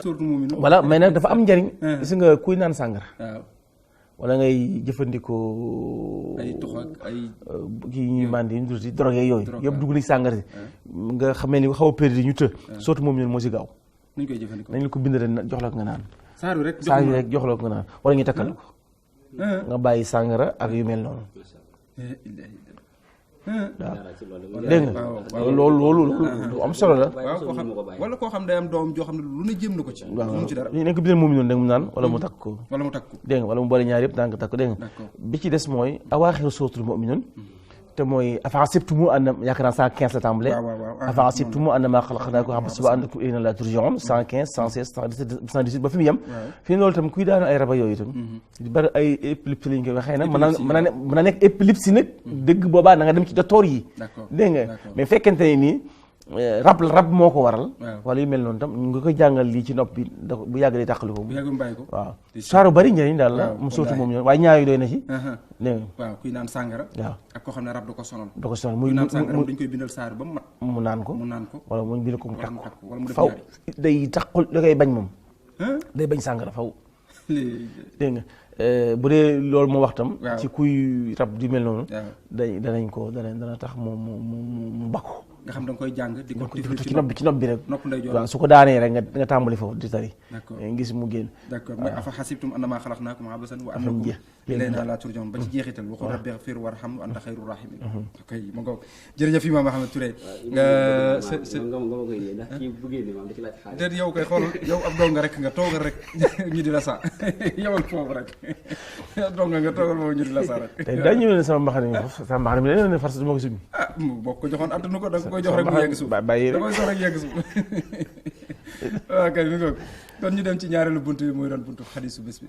surtout moom voilà mais nag dafa am njariñ gis nga kuy naan sàngara waaw wala ngay jëfandikoo ay tux ak ay kii ñuy mandi ñu tuuti drogue yooyu yëpp dugg na ci sàngara si nga xamee ni xaw a perdu ñu të surtout moom moo si gaaw nuñ koy jëfandikoo nañ la ko bind rek jox la ko nga naan saar bi rek jox la ko nga naan wala ñu takkal ko nga bàyyi sàngara ak yu mel noonu waaw dégg nga loolu lu am solo la waaw koo xam wala koo xam day am doom joo xam ne lu ne jéem na ko ci mënu ci dara nañ ko bindal moom noonu dégg mu naan wala mu takk ko wala mu takk ko dégg nga wala mu boole ñaar yëpp daan ko takk ko dégg nga bi ci des mooy awaaxiru suuratul mu'minuun te mooy afaasibtum annama yaakaar naa 115 la tàmbale afaasibtum annamaa xalaqnaakum abasa wa annakum ilayna laa turja'uun 115 116 117 118 ba fi mu yem fi loolu itam kuy daanu ay raba yooyu itam di bari ay épilepsie lañ koy waxee nag mën na nekk épilepsie nag dëgg boobaa na nga dem ci docteur yi dégg nga mais fekkente ne nii rab moo ko waral wala yu mel noonu tam ñu nga koy jàngal lii ci nopp bi bu yàgg day tàqali ko waaw saaru bari njëriñ daal la mu sootu moom ñoom waaye ñaayu doy na ci dégg nga waaw kuy naan sàngara waaw ak koo xam ne rab da ko sonal muy naan sàngara dañ koy bindal saar ba mu mat mu naan ko wala mu bind ko mu takk wala mu def faw day taqul da koy bañ moom day bañ sàngara faw dégg nga bu dee loolu moo wax tam ci kuy rab di mel noonu dana tax mu bakku nga xam da nga koy jàng di ko ci nopp bi rek nopp nday joor waaw su ko daanee rek nga tàmbali foofu di tari ngis mu génn d'accord mais afa xasibtum annamaa xalaqnaakum abasan wa annakum ilaynaa laa turja'uun ba ci jeexital waxul rabbi ighfir warham wa anta xayru rahimin ok ma ngoog jërëjëf Imam Ahmed Touré déet yow koy xool yow ab dong nga rek nga toogal rek ñu di la saa yowal foofu rek dong nga toogal foofu ñu di la saa rek tey daa ñëw ne sama mbaxane mi la ne farce du ma ko sumi boo ko joxoon attanu ko da nga koy jox rek mu yegg suuf da koy jox rek yegg suuf waaw kay mi ngoog kon ñu dem ci ñaareelu buntu bi muy doon buntu xadiisu bés bi